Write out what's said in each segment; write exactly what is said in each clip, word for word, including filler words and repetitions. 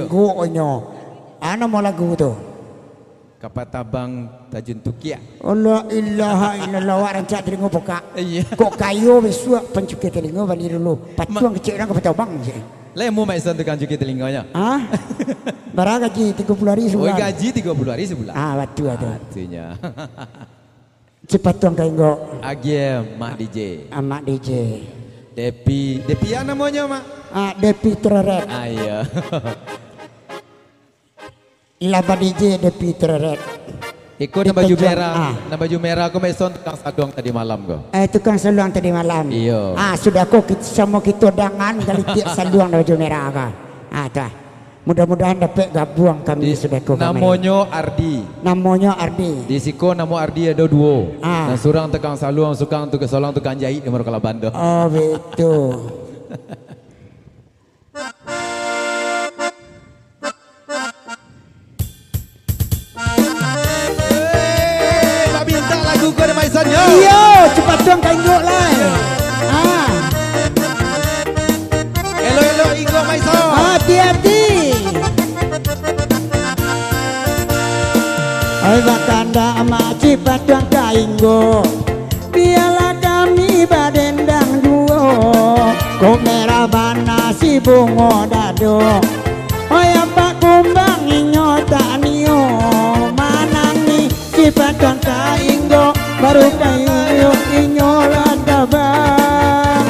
Inggoknyo. Ah, namo lagu tu? Kapal Tabang Tajun Tukiak. La ilaha illallah, awak rancak talingo pokak. Iya. Kok kayo bisuak pancukia talingo bali dulu. Patuang kecek urang Kapal Tabang je. Lai amuah Mak Ison tukang cukia talingonyo? Ah? Bara gaji tigo puluah hari Oh, sabulan. Gaji tigo puluah hari sabulan. Ah, batua tu. Artinyo. Cipatuang ka Inggok. Agie Mak D J. Ah, Mak D J. Depi, Depi a namonyo, Mak? Ah, Depi Tereret. Ah, iyo. Lah ba-D J Depi Tereret. Iko nan baju merah, ah. Nan baju merah ko Mak Ison tukang saluang tadi malam ko. Eh, tukang saluang tadi malam. Iyo. Ah, sudah ko kit-, samo kito dangan kali tiak saluang nan baju merah ko. Ah, tu ah. Mudah-mudahan dapek gabuang kami Di, sudah ko kami. Namonyo Ardi. Namonyo Ardi. Di siko namo Ardi ado duo. Ah. Nan surang tukang saluang, sukang tu-, saluang tukang jahit di Muaro Kalaban tu. Oh, betul. Eh, nak minta lagu ko dek Mak Ison, yo. Iyo, cipatuang ka Inggok lai. Ah. Elok-elok Inggok, Mak Ison. Hati-hati. Oi, bakandak Mak, cipatuang ka Inggok. Bialah kami badendang juo, kok merah bana si bungo dado. Oi, apak kumbang inyo tak nio, manangih cipatuang ka Inggok, baru ka Inggok inyo lah tabang.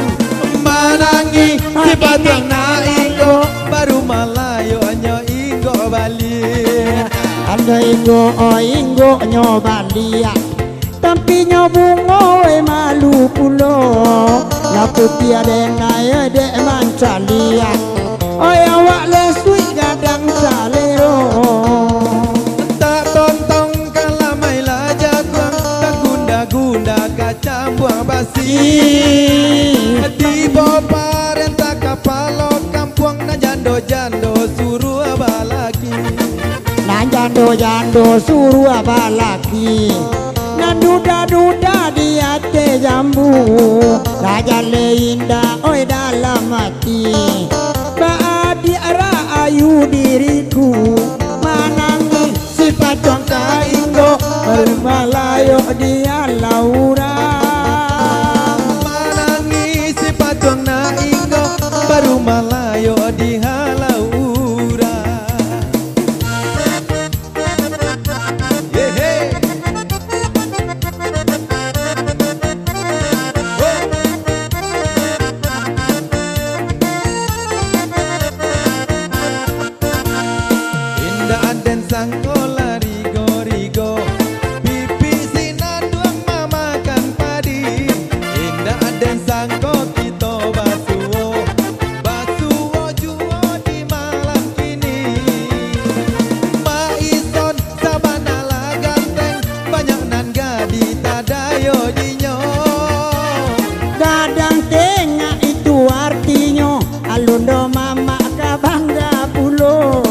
Manangih cipatuang ka Inggok, baru malayoknyo Inggok baliak. Andai Inggok, oh, Inggoknyo baliak. Tampinyo bungo, eh, malu pulo. Lah putiah denai, eh, dek mancaliak. Oi, awak lesuik gadang salero. Tak tontong ka lamai lah jatuah, tak gunda-gunda ka cambuang basi. Di bawah parentah kapalo kampuang, nan jando-jando suruah balaki. Nan jando-jando suruah balaki, nan duda-duda di ateh jambu, lah jaleh indak, oi, dalam ati. Baadiak raayu diriku, manangih cipatuang ka Inggok, baru malayok di halau urang. Manangih cipatuang ka Inggok, baru malayok di halau urang. Yehe. Ho. Indak aden sangko lah rigo-rigo, pipik sinan duang mamakan padi. Indak aden sangko kito basuo, basuo juo di malam kini. Mak Ison sabana lah ganteng, banyak nan gadih tadayo dinyo. Gadang tengah itu artinyo, alun doh mamak ka bangga pulo.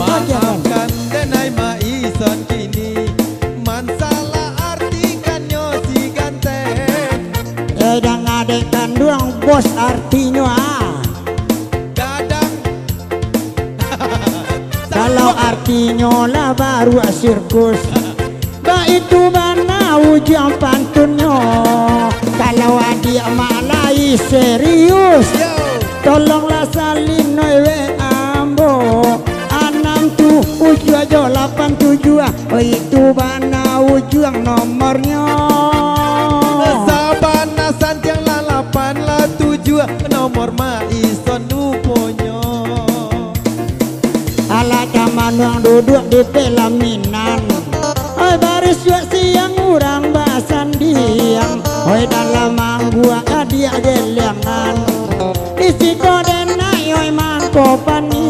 Maafkan denai Mak Ison kini, mansalah artikannyo si ganteng. Eh, dang adek kanduang bos artinyo, ah. Gadang. Kalau artinyo lah baruak sirkus, baitu bana ujuang pantunnyo. Kalau adiak mak lai serius, yo, tolonglah salin noi W A ambo. Anam tu ujuah jo lapan tujuah, baitu bana ujuang nomornyo. Sabana santiang lah lapan lah tujuah, nomor Mak Ison duponyo. Alah ka manuang duduak di pelaminan. Oi, barisuak siang urang basandiang. Oi, dalam angguak adiak geliangan. Di siko denai, oi, mangko pani.